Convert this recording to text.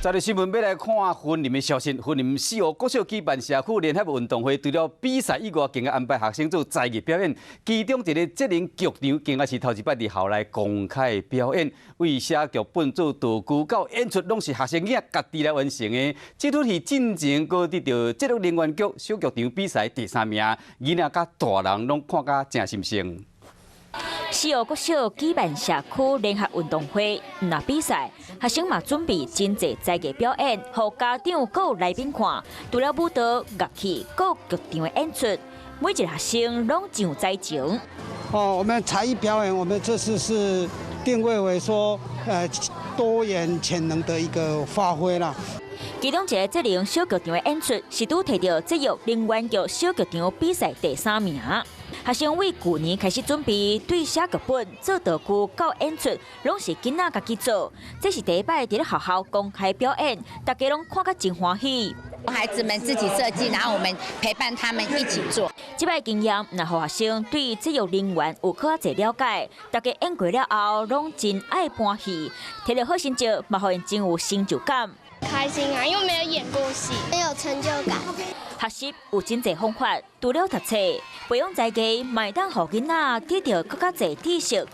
再來新聞欲來看雲林的消息，雲林四湖國小舉辦社區聯合運動會，除了比賽以外，更加安排學生做才藝表演。其中一個職能劇場，更加是頭一擺佇校內公開表演，為寫劇本、做道具到演出，攏是學生囝家己來完成的。這齣戲進前閣得著節育能源局小劇場比賽第三名，囡仔佮大人攏看甲誠心酸。四湖國小舉辦社區聯合運動會，毋但比賽，學生嘛準備真濟才藝表演，予家長閣來賓看。除了舞蹈、樂器，閣劇場的演出，每一個學生攏真有才情。哦，我們才藝表演，我們這次是定位為說，多元潛能的一個發揮啦。其中一個職能小劇場的演出，是拄摕著節育能源局小劇場比賽第三名。學生為舊年開始準備，對寫劇本、做道具到演出，攏是囡仔家己做。這是第一擺佇咧學校公開表演，大家攏看甲真歡喜。孩子們自己設計，然後我們陪伴他們一起做。這擺經驗，若予學生對節育能源有較濟了解，大家演過了後，攏真愛搬戲，摕著好成績，嘛予𪜶真有成就感。開心啊，因為沒有演過戲，很有成就感。學習有真濟方法，除了讀冊，培養才藝，嘛會當予囡仔得著閣較濟知識。